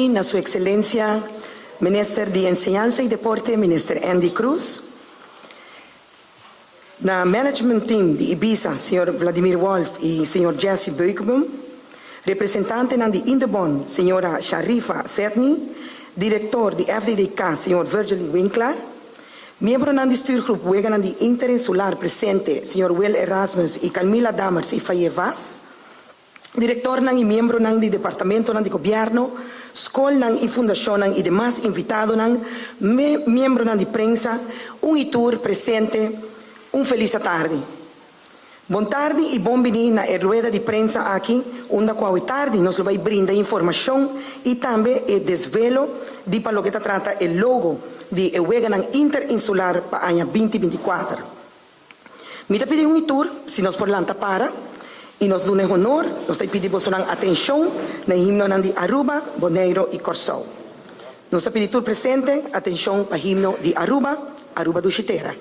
tardi na su Excelencia Minister di Enseñansa y Deporte Minister Endy Croes, na Management Team di Ibisa Señor Vladimir Wolff y Señor Jesse Beukeboom, representantenan di Indebon Señora Sharifa Sedney, Director di FDDK Señor Virgily Winklaar, Miembronan di Stuurgroep Weganan di Interinsular presente Señor Will Erasmus y Carmila Dammers y Faye Vaz, Direktornan i miembronan di departamentonan di gobièrnu, skolnan i fundashonnan i demas invitadonan, miembronan di prensa, un i tur presente, un felis atardi. Bon tardi i bon bini na e rueda di prensa aki unda ku awe tardi nos lo bai brinda informashon i tambe e desvelo di pa loke ta trata e logo di e Weganan Interinsular pa aña 2024. Mi ta pidi un i tur si nos por lanta para i nos duna e honor, nos ta pidi bosonan atenshon na e himnonan di Aruba, Boneiro i Kòrsou. Nos ta pidi tur presente atenshon pa himno di Aruba, Aruba Dushi Tera.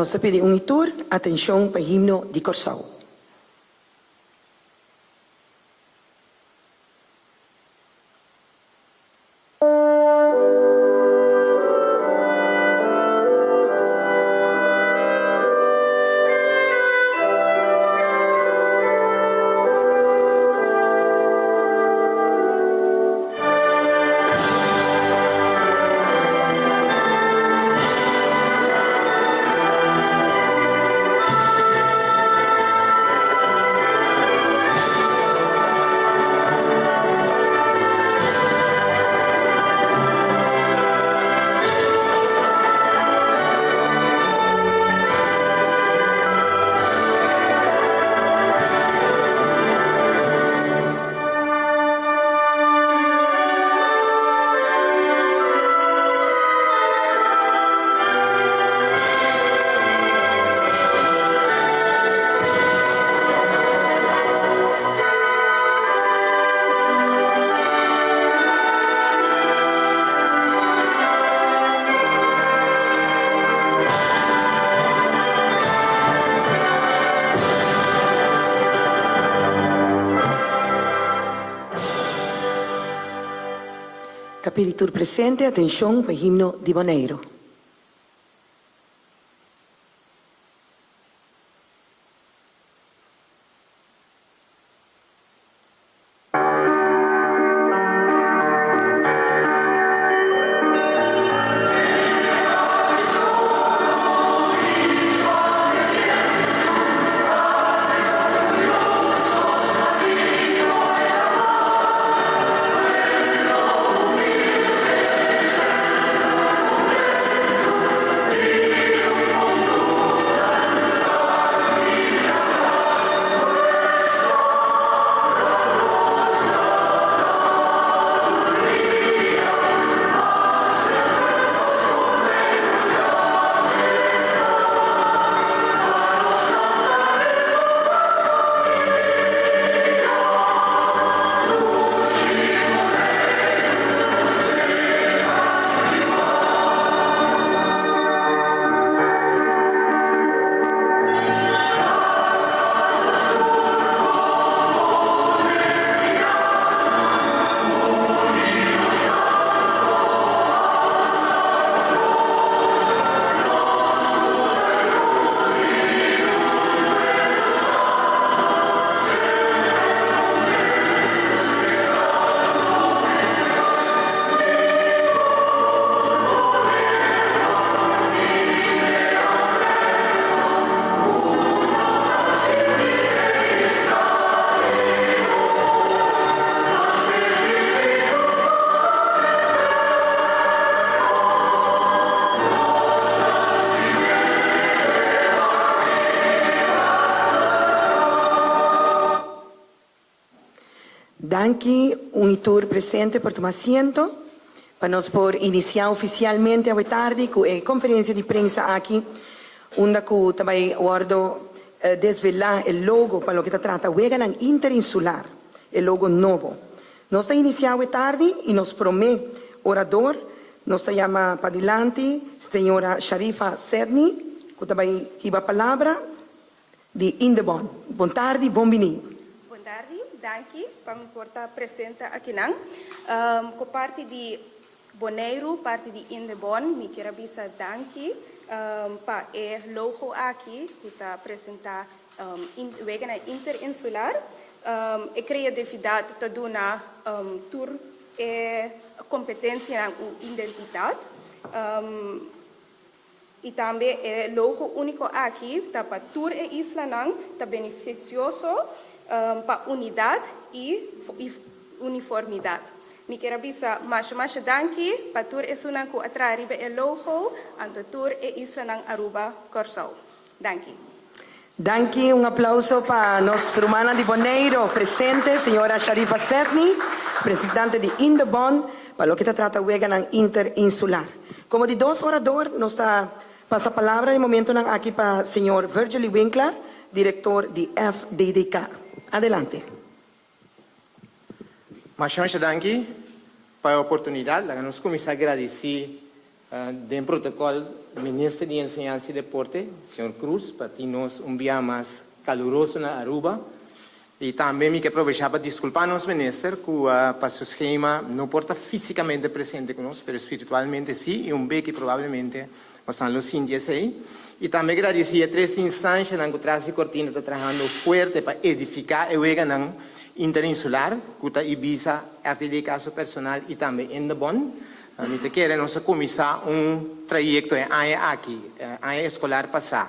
Nos ta pidi un i tur atenshon pa e himno di Kòrsou. Ta pidi tur presente atencion pa e himno di Boneiru. Danki un y tur presente por tuma asiento pa nos por inicia oficialmente awe tardi cu e conferencia di prensa aki unda cu ta bay wordo desvela e logo pa loke ta trata Weganan Interinsular, e logo nobo. Nos ta inicia awe tardi y nos prome orador nos ta yama padilanti señora Sharifa Sedney cu ta bay hiba palabra di Indebon. Bon tardi, bon bini. Bon tardi, danki pa mi por ta presente akinan. Ku parti di Boneiru, parti di Indebon, mi kier a bisa danki pa e logo aki ku ta presentá Weganan Interinsular. E kreatividat ta duna tur e kompetensianan un identidat. I tambe e logo úniko aki ta pa tur e islanan, ta benefisioso pa unidat i uniformidat. Mi kier a bisa masha masha danki pa tur esunnan ku a traha riba e logo, anto tur e islanan Aruba, Kòrsou. Danki. Danki, un aplauso pa nos rumannan di Boneiro presente, señora Sharifa Sedney, presentante di Indebon, pa loke ta trata weganan interinsular. Como di dos orador, nos ta pasa palabra na e momentonan aki pa señor Virgily Winklaar, director di FDDK. Adelante. Masha masha danki pa e oportunidad. Laga nos cuminsa gradici den protocol Minister di Enseñansa y Deporte, señor Croes, pa tin nos un bia mas caluroso na Aruba. Y tambe mi ke probecha pa disculpa nos Minister cu pa su schema no por ta fisicamente presente cu nos, pero spiritualmente si, y un beki probablemente Bosan lo sinti esei. I tambe gradisí e tres instanshanan ku tras di kortina ta trahando fuerte pa edifiká e weganan interinsular, ku ta Ibisa, FDD Kaso Personal i tambe Indebon. Mi ta kere nos a kuminsá un trayekto e aña aki, aña eskolar pasá,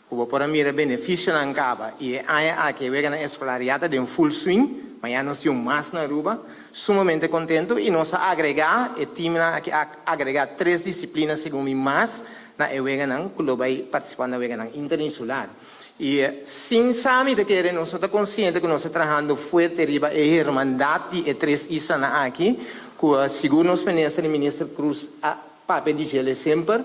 ku bo por a mira benefisionan kaba i e aña aki e weganan eskolar ya ta den full swing, mañana nos tin un mas na Aruba. Sumamente kontentu i nos a agregá, e timnan aki a agregá tres disiplina segun mi mas na e weganan ku lo bai partisipá na weganan interinsular. I sin sa mi ta kere nos no ta konsiente ku nos ta trahando fuerte riba e hermandat di e tres islanan aki ku sigur nos minister i minister Croes a papia di djele semper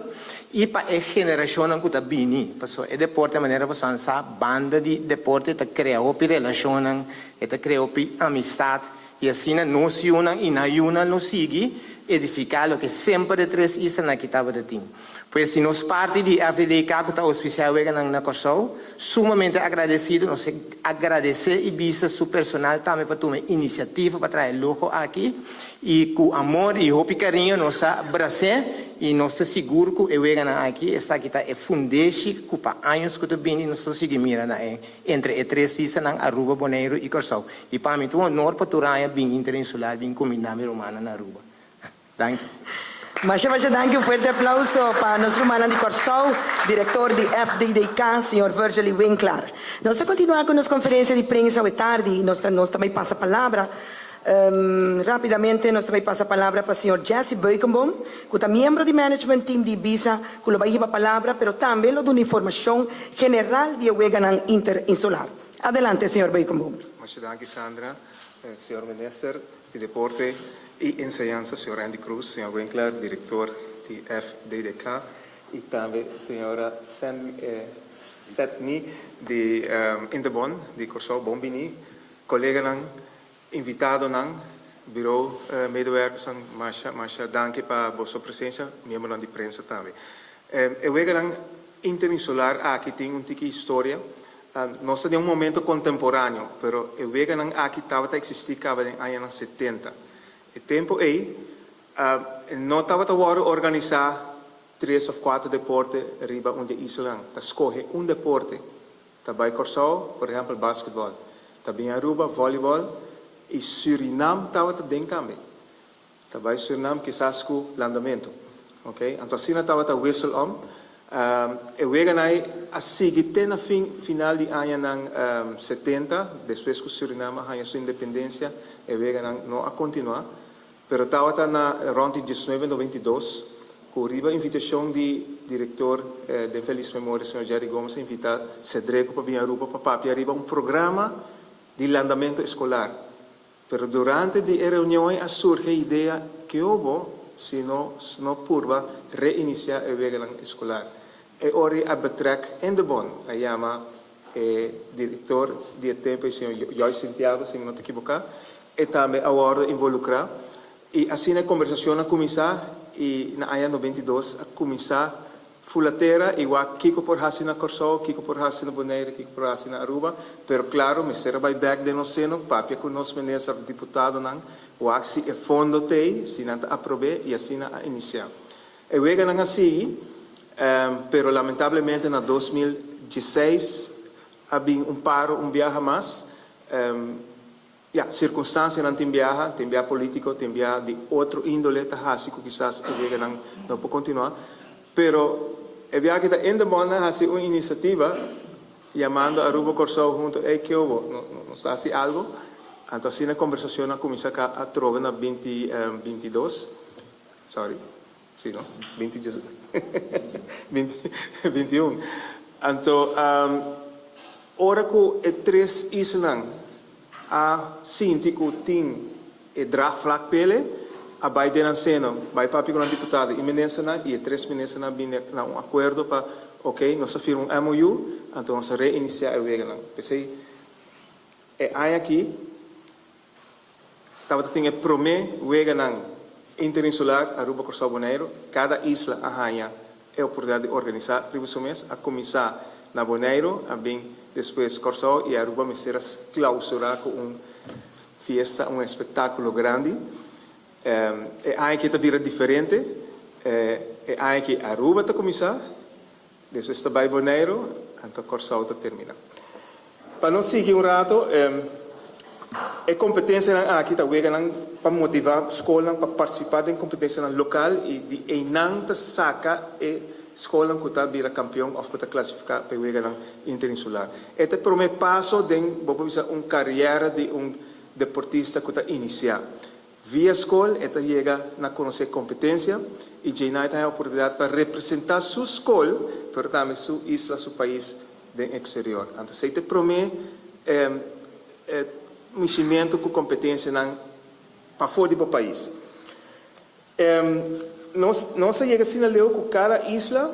i pa e generashonnan ku ta bini. Pasobra e deporte manera bo san sa banda di deporte ta krea hopi relashonnan, e ta krea hopi amistat i asina nos yunan i nan yunan lo sigui edifiká loke semper e tres islanan aki tabata tin. Pues di nos parti di FDDK ku ta ouspisiá e weganan na Kòrsou, sumamente agradesido, nos a agradesé i bisa su personal tambe pa tuma e inisiativa pa traha e logo aki i ku amor i hopi kariño nos a bras'é i nos ta sigur ku e weganan aki esaki ta e fundeshi ku pa años ku ta bini nos lo sigui mira na e entre e tres islanan Aruba, Boneiru i Kòrsou. I pa mi ta un honor pa tur aña bin Interinsular bin kumindá mi rumannan na Aruba. Danki. Masha masha danki, un fuerte aplauso pa nos rumannan di Kòrsou, direktor di FDDK, señor Virgily Winklaar. Nos ta kontinuá ku nos konferensia di prensa awe tardi. Nos ta nos ta bai pasa palabra rápidamente nos ta bai pasa palabra pa señor Jesse Beukenboom, ku ta miembro di management team di Ibisa, ku lo bai hiba palabra pero tambe lo duna informashon general di e weganan interinsular. Adelante, señor Beukenboom. Masha danki, Sandra. Señor Minister di Deporte y Enseñansa, señor Randy Croes, señor Winklaar, director di FDDK y tambe señora Sedney di Indebon di Corsou, bon bini. Coleganan, invitadonan, bureau medewerkersnan, masha masha danki pa boso presencia, miembronan di prensa tambe. E weganan interinsular aki tin un tiki historia. Nos ta den un momento kontemporáneo, pero e weganan aki tabata eksistí kaba den añanan setenta. E tempu ei, no tabata wòrdu organisá tres òf kuater deporte riba un di e islanan. Ta skohe un deporte. Ta bai Kòrsou, por ehèmpel basketbòl. Ta bin Aruba, vòlibòl, i Surinam tabata den tambe. Ta bai Surinam kisas ku landamentu. Ok, anto asina tabata wissel om. E weganan ei a sigui te na fin final di añanan 70, despues ku Surinam a haña su independensia e weganan no a kontinuá, pero tabata na rònt di 1992 ku riba invitashon di direktor den felis memoria señor Jerry Gomez a invitá Cedreco pa bin Aruba pa papia riba un programa di landamentu eskolar. Pero durante di e reunion ei a surgi e idea kiobo si nos no purba reinisiá e weganan eskolar. E ora ei a betrek Indebon, a yama e direktor di e tempu ei señor Joyce Santiago si mi no ta ekiboká, e tambe a wòrdu involukrá i asina e kombersashon a kuminsá i na aña 92 a kuminsá Fula tera i wak kiko por hasi na Kòrsou, kiko por hasi na Bonaire, kiko por hasi na Aruba, pero klaro mester a bai bèk den nos seno, papia ku nos minister òf diputadonan, wak si e fondo t'ei, si nan ta aprob'é i asina a inisiá. E weganan a sigui, pero lamentablemente na 2016 a bin un paro un biaha mas. Ya, sirkunstansianan tin biaha, tin biaha polítiko, tin biaha di otro índole ta hasi ku kisas e weganan no por kontinuá. Pero e biaha aki ta Indebon a hasi un inisiativa yamando Aruba Kòrsou huntu, ey ke obo, nos ta hasi algu. Anto asina e kombersashonnan a kuminsá ka atrobe na binti 22, sorry, si no, binti 21. Anto ora ku e tres islanan a sinti ku tin e draagvlak p'ele, a bai den nan seno, bai papia ku nan diputado i ministernan i e tres ministernan a bini na un akuerdo pa ok nos a firma un MOU anto nos a reinisiá e weganan. P'esei e aña aki tabata tin e promé weganan interinsular Aruba, Kòrsou, Boneiru. Kada isla a haña E oportunidat di organisá riba su mes a kuminsá na Boneiru, a bin despues Kòrsou i Aruba mester a klausurá ku un fiesta, un espektákulo grandi. E aña aki ta bira diferente. E aña aki Aruba ta kuminsá, despues ta bai Boneiru, anto Kòrsou ta terminá. Pa nos sigui un rato, e kompetensianan aki ta weganan pa motivá skolnan pa partisipá den kompetensianan lokal i di einan ta saka e skolnan ku ta bira kampion òf ku ta klasifiká pa e weganan interinsular. E ta e promé paso den, bo por bisa, un kariera di un deportista ku ta inisiá. Via skol e ta yega na konosé kompetensia i djeinan e ta haña oportunidat pa representá su skol pero tambe su isla, su pais den eksterior. Anto esei ta e promé mishimentu ku kompetensianan pafó di bo pais. Nos nos a yega asina leu ku kada isla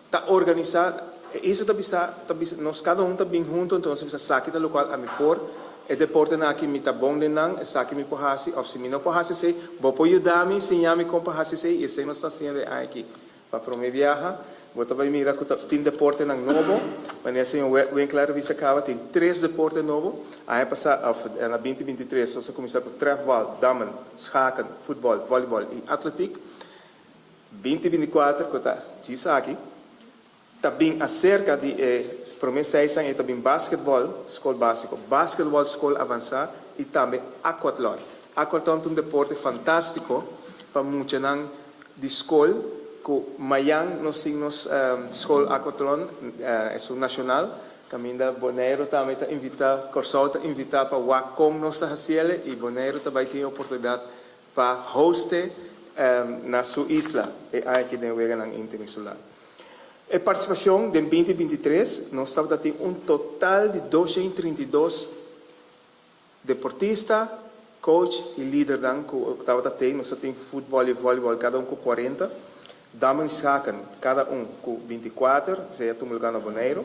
ta organisá, e isla ta bisa ta bisa nos kada un ta bin huntu anto nos ta bisa esaki ta lokual ami por, e deportenan aki mi ta bon den nan, esaki mi por hasi òf si mi no por hasi esei bo por yuda mi siña mi kon pa hasi esei i esei nos ta hasiendo e aña aki. Pa promé biaha bo ta bai mira ku ta tin deportenan nobo, manera señor Winkler a bisa kaba tin tres deporte nobo, aña pasá òf na 2023 nos a kuminsá ku trèfbal, dammen, schaken, futbòl, vòlibòl i atletiek. 2024 ku ta djis aki ta bin aserka di e promé seis aña i ta bin basketbòl skol básiko, basketbòl skol avansá i tambe aquatlon. Aquatlon ta un deporte fantástiko pa muchanan di skol ku mayan nos tin nos skol aquatlon esun nashonal kaminda Boneiru tambe ta invitá, Kòrsou ta invitá pa wak kon nos ta hasiel i Boneiru ta bai tin e oportunidat pa hoste na su isla e aña aki den Weganan Interinsular. E partisipashon den 2023 nos tabata tin un total di 232 deportista, coach i lidernan ku tabata tin. Nos a tin futbòl i vòlibòl kada un ku 40, dammen schaken kada un ku 24, esei a tuma lugá na Boneiru.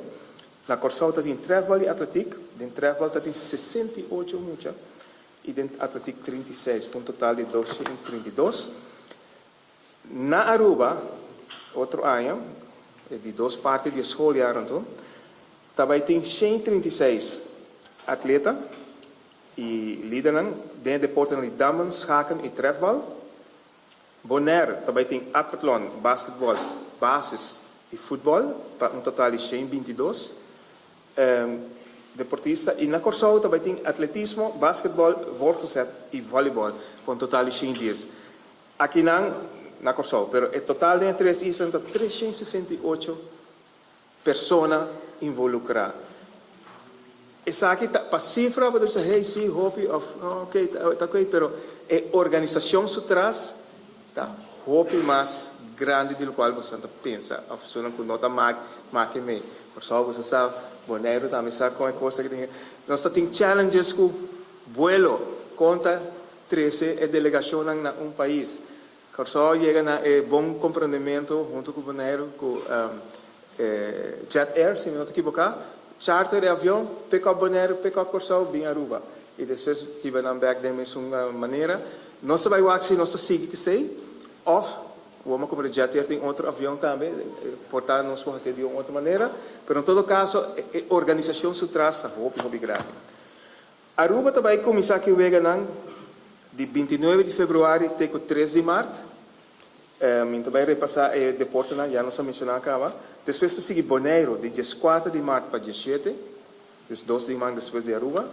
Na Kòrsou ta tin trèfbòl i atletik, den trèfbòl ta tin 68 mucha i den atletik 36, pa un total di 232. Na Aruba, otro aña, e di dos parti di e schooljaar anto, ta bai tin 136 atleta i lidernan den e deportenan di dammen, schaken i trefbal. Bonaire ta bai tin aquathlon, basketball, basis i futbòl pa un total di 122 deportista i na Kòrsou ta bai tin atletismo, basketbòl, voortgezet i vòlibòl pa un total di 110 akinan na Kòrsou. Pero e total den e tres islanan ta 368 persona involukrá. Esaki ta pa sifra bo ta bisa hey si hopi òf no oke ta oke pero e organisashon su tras ta hopi mas grandi di lokual boso ta pensa òf esunnan ku no ta mak make mei. Kòrsou boso sa, Boneiru tambe sa kon e kos aki tin. Nos ta tin challenges ku buelo. Kon ta trese e delegashonnan na un pais. Kòrsou a yega na e bon komprondementu huntu ku Boneiru ku Jet Air, si mi no ta kiboká, charter e avion, pick up Boneiru, pick up Kòrsou, bin Aruba i despues hiba nan bèk den mesun manera. Nos ta bai wak si nos ta sigui kesei òf wou komo di Jet Air tin otro avion tambe, por ta nos por hasié di un otro manera, pero en todo kaso e organisashon su tras ta hopi hopi grandi. Aruba ta bai kuminsá ku e weganan di 29 di februari te ku 3 di mart. Mi ta bai repasá e deportenan, ya nos a menshoná kaba. Despues ta sigui Boneiru di 14 di mart pa 17, dus 2 siman despues di Aruba.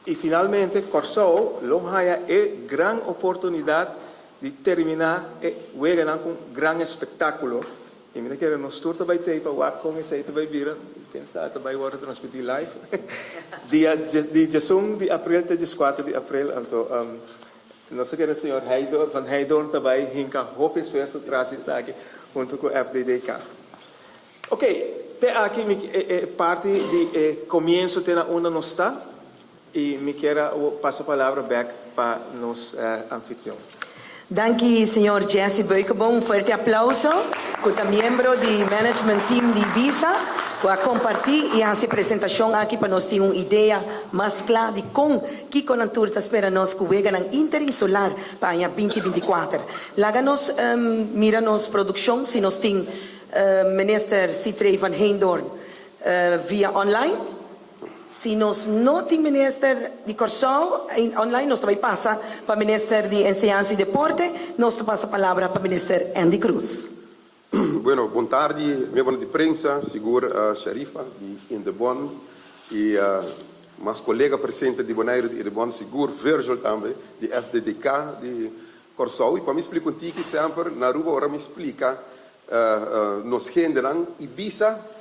I finalmente Kòrsou lo haña e gran oportunidat di terminá e weganan ku un gran espektákulo. I mi ta kere nos tur ta bai t'ei pa wak kon esei ta bai bira, pensa ta bai wòrdu transmití live. Dia di 11 di aprel te 14 di aprel, anto nos ta kere señor Heidor, van Heidorn ta bai hinka hopi esfuerso tras esaki huntu ku FDDK. Ok, te aki mi e parti di e komienso te na unda nos ta i mi ke pasa palabra bèk pa nos anfitrion. Danki, señor Jesse Beukeboom. Un fuerte aplouso. Ku ta miembro di management team di Ibisa, ku a kompartí i hasi presentashon aki pa nos tin un idea mas kla di kon kiko nan tur ta spera nos ku weganan interinsular pa aña 2024. Laga nos mira nos produkshon si nos tin minister Sithree van Heydoorn via online. Si nos no tin minister di Kòrsou online, nos ta bai pasa pa minister di Enseñansa i Deporte, nos ta pasa palabra pa minister Endy Croes. Bueno, bon tardi, miembro di prensa, sigur Sharifa di Indebon i mas kolega presente di Boneiru di Indebon, sigur Virgil tambe di FDDK di Kòrsou. I pa mi splika un tiki semper, na Aruba ora mi splika nos hendenan Ibisa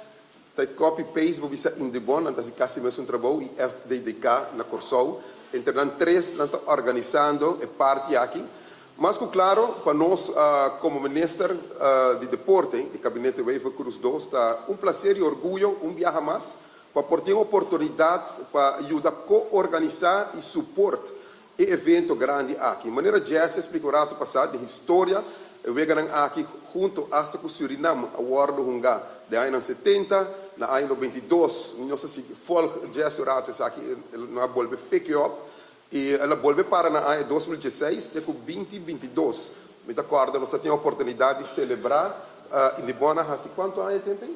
ta copy paste bo bisa Indebon, nan ta hasi kasi mesun trabou i FDDK na Kòrsou. Entre nan tres nan ta organisando e parti aki. Mas ku klaro, pa nos komo minister di deporte di Gabinete Wever-Croes 2 ta un plaser i orguyo un biaha mas pa por tin oportunidat pa yuda ko-organisá i support e evento grandi aki. Manera Jesse a splika un ratu pasá, den historia e weganan aki hunto hasta ku Surinam a wòrdu hungá den añanan 70, na aña 92 nos a sigui volg Jesse un ratu esaki nan a bolbe pick it up i el a bolbe para na aña 2016 te ku 2022. Mi ta kòrda nos a tin oportunidat di selebrá Indebon a hasi kuantu aña tempu ei?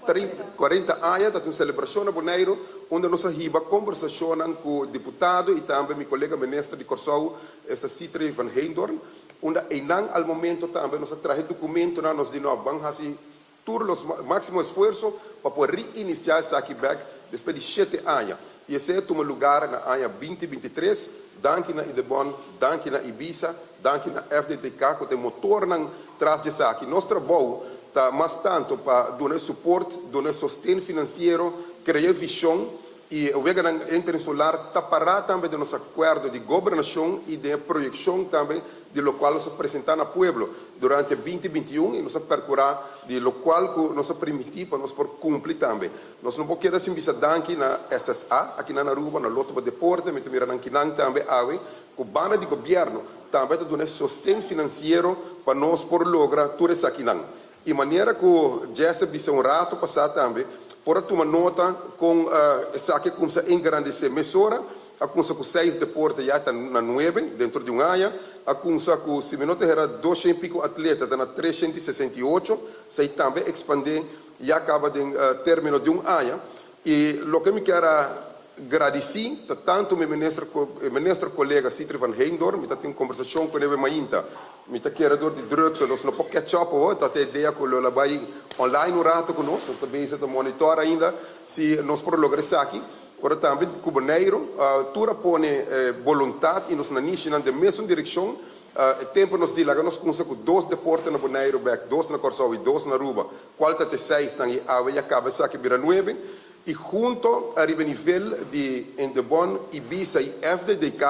30, 40 aña ta un selebrashon na Boneiru unda nos a hiba kombersashonnan ku diputado i tambe mi kolega minister di Kòrsou, esta Sithree van Heydoorn, unda einan al momento tambe nos a traha e dokumentonan, nos di no ban hasi tur los máksimo esfuerso pa por reinisiá esaki bèk despues di 7 aña. I esei a tuma lugar na aña 2023. Danki na Indebon, danki na Ibisa, danki na FDDK ku ta e motornan tras di esaki. Nos trabou ta mas tantu pa duna support, duna sosten finansiero, krea vishon i weganan interinsular ta pará tambe den nos akuerdo di gobernashon i den e proyekshon tambe di lokual nos a presentá na pueblo durante 2021 i nos a perkurá di lokual ku nos a permití pa nos por kumpli tambe. Nos no por keda sin bisa danki na SSA, aki na Aruba, na Lotto pa Deporte, mi ta mira nan kinan tambe awe, ku banda di gobièrnu tambe ta duna sosten finansiero pa nos por logra tur esakinan. I manera ku Jesse bisa un ratu pasá tambe, por a tuma nota kon esaki a kuminsá engrandesé mesora, a kuminsá ku seis deporte ya ta na nuebe dentro di un aña, a kuminsá ku si mi no ta hera 200 i piko atleta ta na 368, esei tambe a ekspandé ya kaba den término di un aña. I loke mi kier a gradisí ta tantu mi minister minister kolega Sithree van Heydoorn, mi ta tin un kombersashon ku e mainta, mi ta kere dor di drukte, nos no por catch up ho, ta e idea ku lo bai online un ratu ku nos, nos ta bezig ta monitor ainda si nos por logra esaki. Pero tambe ku Boneiru, tur a pone boluntat i nos nanishinan den mesun direkshon. E tempu nos di laga nos kuminsá ku dos deporte na Boneiru bèk, dos na Kòrsou i dos na Aruba, kual ta te seis nan i awe ya kaba esaki bira nuebe. I hunto ariba nivel di Indebon, Ibisa i FDDK,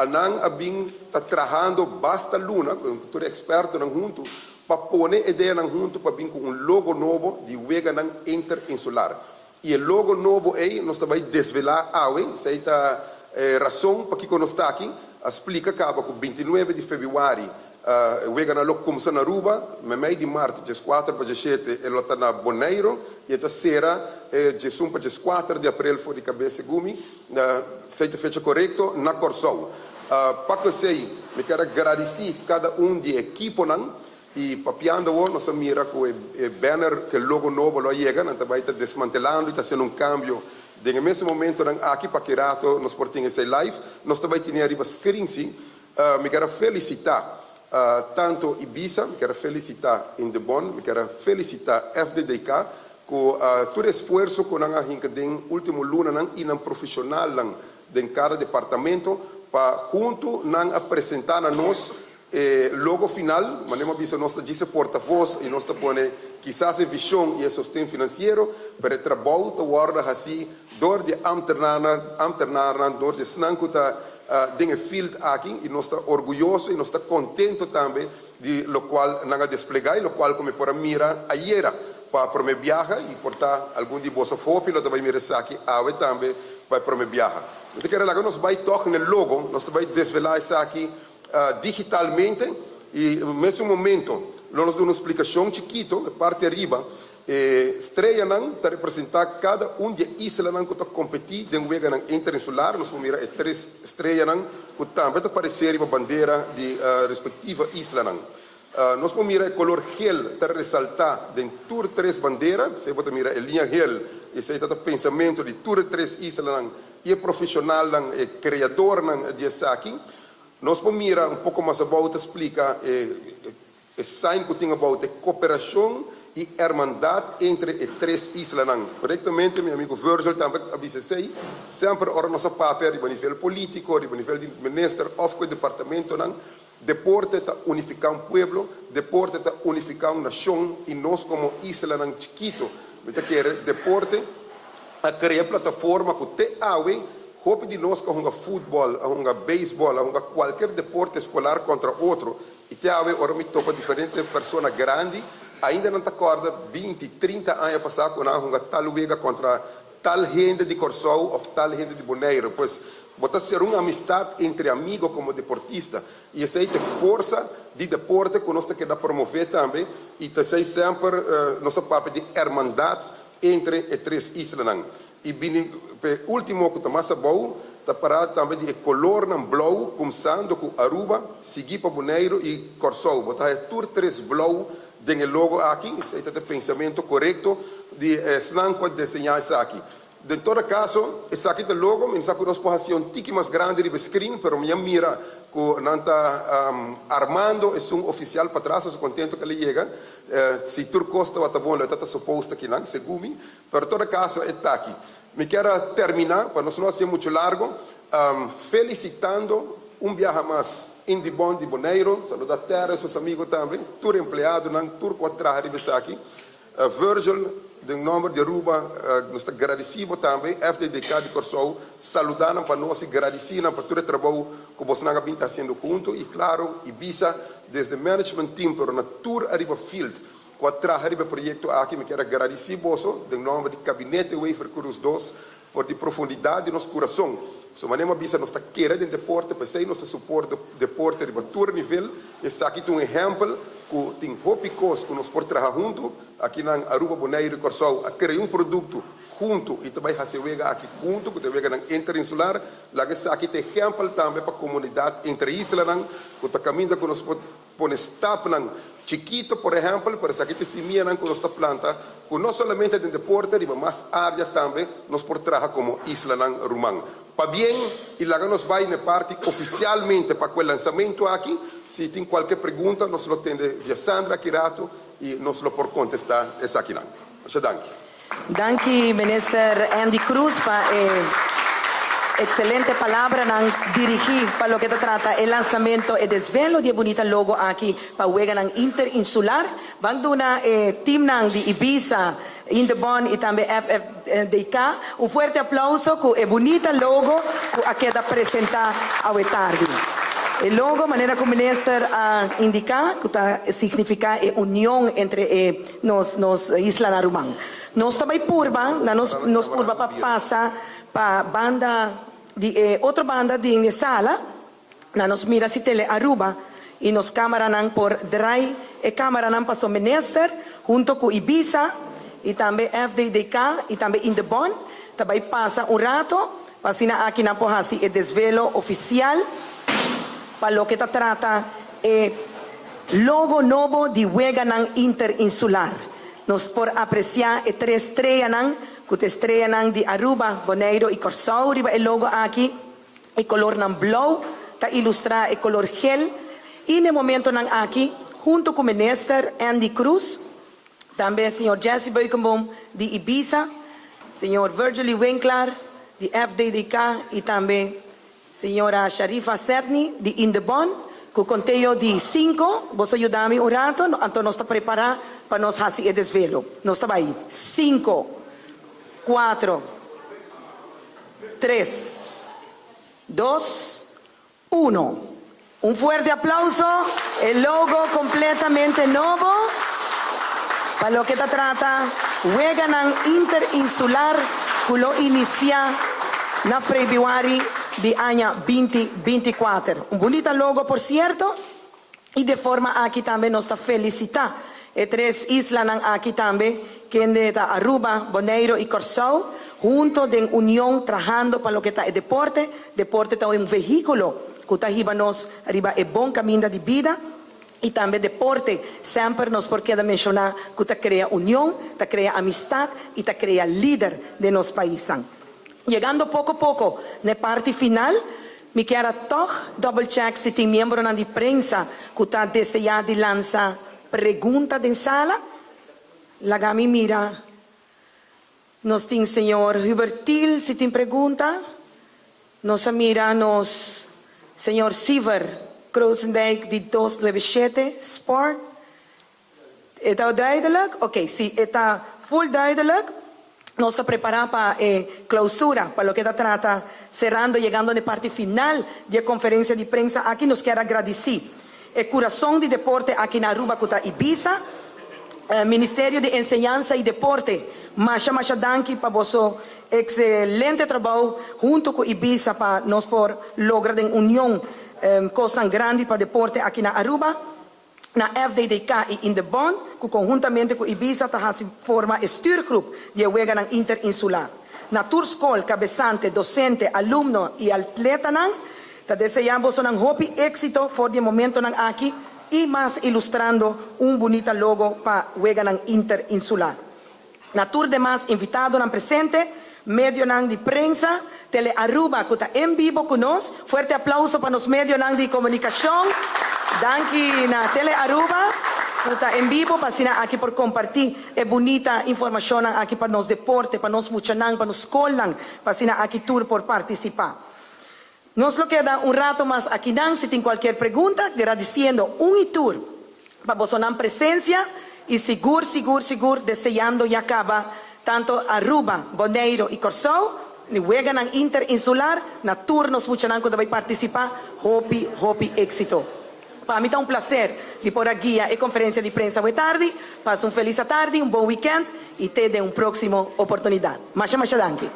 nan a bin ta trahando basta luna, ku tur e ekspertonan huntu, pa pone ideanan huntu pa bin ku un logo nobo di weganan interinsular. I e logo nobo ei nos ta bai desvelá awe, esei ta. E rason pakiko nos ta aki a splika kaba ku bintinuebe di febrüari e weganan lo kumsa na Aruba, meimei di mart dieskuater pa diesshete e lo ta na Boneiru i e ta sera e diesun pa dieskuater di aprel for di kabes segun mi esei ta fecha korekto na Kòrsou. Pa ku esei mi kier a gradisí kada un di e ekiponan i papiando awor nos a mira ku e banner ku e logo nobo lo a yega nan ta bai ta desmantelando i ta hasiendo un kambio Den e mesun momentonan aki pa ki rato nos por tin esei live, nos ta bai tine ariba screen si. Mi kier a felicita tanto Ibisa, mi kier a felicita Indebon, mi kier a felicita FDDK cu tur e esfuerzo cu nan a hinca den ultimo lunanan y nan profesionalnan den cada departamento pa hunto nan a presenta na nos E logo final, manera mi a bisa nos ta djis e portavoz y nos ta pone kisas e vision y e sosten financiero, pero e trabou ta wordo haci door di e ambternarnan, door di esnan cu ta den e field aki y nos ta orguyoso y nos ta contento tambe di locual nan a desplega y locual cu mi por a mira ayera pa prome biaha y por ta algun di boso of hopi lo ta bay mira esaki awe tambe pa e prome biaha. Mi ta kere laga nos bay tog n'e logo, nos ta bay desvela esaki. Digitalmente y mesun momento lo nos duna un splicacion chikito. E parti ariba e streanan ta representa cada un di e islanan cu ta competi den weganan interinsular. Nos por mira e tres streanan cu tambe ta parece riba bandera di respectiva islanan. Nos por mira e color gel ta resalta den tur tres bandera. Esey bo ta mira e liña gel, esey ta ta pensamento di tur e tres islanan y e profesionalnan, e creadornan di esaki. Nos por mira un poko mas abou ta splika e e sign ku tin abou ta e koperashon i hermandat entre e tres islanan. Korektamente mi amigo Virgil tambe a bisa esei. Semper ora nos a papia riba nivel politiko, riba nivel di minister òf ku e departamentonan, deporte ta unifiká un pueblo, deporte ta unifiká un nashon i nos komo islanan chikito mi ta kere deporte a krea plataforma ku te awe Hopi di nos ku a hunga futbòl, a hunga beisbòl, a hunga kualker deporte eskolar kontra otro i te awe ora mi topa diferente persona grandi ainda nan ta kòrda binti, trinta aña pasá ku nan a hunga tal wega kontra tal hende di Kòrsou òf tal hende di Boneiru. Pues bo ta ser un amistat entre amigo komo deportista i esei ta e forsa di deporte ku nos ta keda promové tambe i ta esei semper nos a papia di hermandat entre e tres islanan. I bini p'e ultimo ku ta mas abou, ta pará tambe di e kolornan blou kumsando ku Aruba, siguí pa Boneiru i Kòrsou. Bo ta haña tur tres blou den e logo aki. Esei ta e pensamentu korekto di esnan ku a deseñá esaki. Den todo kaso, esaki ta logo. Mi no sa ku nos por hasié un tiki mas grandi riba e screen, pero mi a mira ku nan ta armando esun ofisial patras. Nos ta kontentu ku el a yega. Si tur kos tabata bon, lo e tabata supos ta kinan, segun mi. Pero todo caso e ta aki. Mi kier a termina, pa nos no hacié mucho largo, felicitando un biaha mas Indibon di Boneiro, saluda Terry, sus amigo tambe, tur empleadonan, tur cu a traha riba esaki. Virgil, den nomber di Aruba, nos ta gradici bo tambe, FDDK di Corsou, saluda nan pa nos y gradici nan pa tur e trabou cu bosnan a bin ta haciendo hunto y claro y bisa desde management team pero na tur ariba field Ku a traha riba e proyekto aki, mi kier a gradisí boso den nòmber di Kabinete Wever Croes dos for di profundidat di nos kurason. Pasobra manera mi a bisa nos ta kere den deporte, p'esei nos ta suport deporte riba tur nivel. Esaki ta un ehèmpel ku tin hopi kos ku nos por traha huntu. Akinan Aruba, Boneiru i Kòrsou a krea un produkto huntu i ta bai hasi e wega aki huntu ku ta e weganan interinsular. Laga esaki ta ehèmpel tambe pa komunidat entre islanan ku ta kaminda ku nos por. Pone stapnan chikito, por ehèmpel, pero esaki ta e simianan ku nos ta planta ku no solamente den deporte, riba mas área tambe nos por traha komo islanan ruman. Pabien i laga nos bai na e parti ofisialmente pa ku e lansamentu aki. Si tin kualke pregunta nos lo tende via Sandra aki rato i nos lo por kontestá esakinan. Masha danki. Danki Minister Endy Croes pa e excelente palabranan dirigi pa loke ta trata e lansamento, e desvelo di e bunita logo aki pa weganan interinsular. Ban duna e teamnan di Ibisa, Indebon y tambe FFDK un fuerte aplauso cu e bunita logo cu a keda presenta awe tardi. E logo manera cu Minister a indica cu ta significa e union entre e Nos nos islanan ruman. Nos ta bai purba, na nos nos purba pa pasa pa banda. Di e otro banda di e sala, na nos mira si Tele Aruba y nos camaranan por draai e camaranan paso minister hunto cu Ibisa y tambe FDDK y tambe Indebon ta bay pasa un rato pa asina aki nan por haci e desvelo oficial pa loke ta trata e logo nobo di Weganan Interinsular. Nos por aprecia e tres streanan cu ta e streanan di Aruba, Boneiro y Corsou riba e logo aki. E colornan blou ta ilustra e color gel y n'e momentonan aki hunto cu Minister Endy Croes, tambe señor Jesse Beukenboom di Ibisa, señor Virgily Winklaar di FDDK y tambe señora Sharifa Sedney di Indebon cu conteo di cinco, boso yuda mi un rato, anto nos ta prepara pa nos haci e desvelo. Nos ta bay cinco, cuatro. Tres, dos, uno. Un fuerte aplauso, e logo completamente nobo pa loke ta trata Weganan Interinsular cu lo inicia na Februari di aña binti 24. Un bunita logo por cierto. Y de forma aki tambe nos ta felicita e tres islanan aki tambe, kende ta Aruba, Boneiro y Corsou, hunto den union trahando pa loke ta e deporte. Deporte ta un vehiculo cu ta hiba nos riba e bon caminda di bida y tambe deporte semper nos por keda menciona cu ta crea union, ta crea amistad y ta crea lider den nos paisnan. Yegando poco poco n'e parti final, Mi kier a tòg double check si tin miembronan di prensa ku ta deseá di lansa pregunta den sala. Laga mi mira. Nos tin señor Hubert Thiel si tin pregunta. Nos a mira nos señor Siever Kroosendijk di 297 Sport. E ta duidelijk? Oké, si e ta full duidelijk, nos ta prepará pa e clausura, pa loke ta trata cerrando, yegando n'e parti final di e conferencia di prensa aki. Nos kier a gradici e curason di deporte aki na Aruba cu ta Ibisa, Ministerio di Enseñansa y Deporte, masha masha danki pa boso excelente trabou hunto cu Ibisa pa nos por logra den union cosnan grandi pa deporte aki na Aruba. Na FDDK i Indebon ku konhuntamente ku Ibisa ta hasi forma e stuurgroep di e weganan interinsular. Na tur skol, kabesante, dosente, alumno i atletanan ta deseá bosonan hopi éksito for di e momentonan aki i mas ilustrando un bunita logo pa weganan interinsular. Na tur demas invitadonan presente, medionan di prensa, Tele Aruba cu ta en bibo cu nos. Fuerte aplauso pa nos medionan di comunicacion. Danki na Tele Aruba cu ta en bibo pa asina aki por comparti e bunita informacionnan aki pa nos deporte, pa nos muchanan, pa nos scolnan, pa asina aki tur por participa. Nos lo keda un rato mas akinan si tin cualkier pregunta, gradiciendo un y tur pa bosonan presencia y sigur sigur sigur deseando ya caba tanto Aruba, Boneiro y Corsou di weganan interinsular na tur nos muchanan cu ta bay participa hopi hopi exito. Pa mi ta un placer di por a guia e conferencia di prensa awe tardi. Pasa un feliz atardi, un bon weekend y te den un proximo oportunidad. Masha masha danki.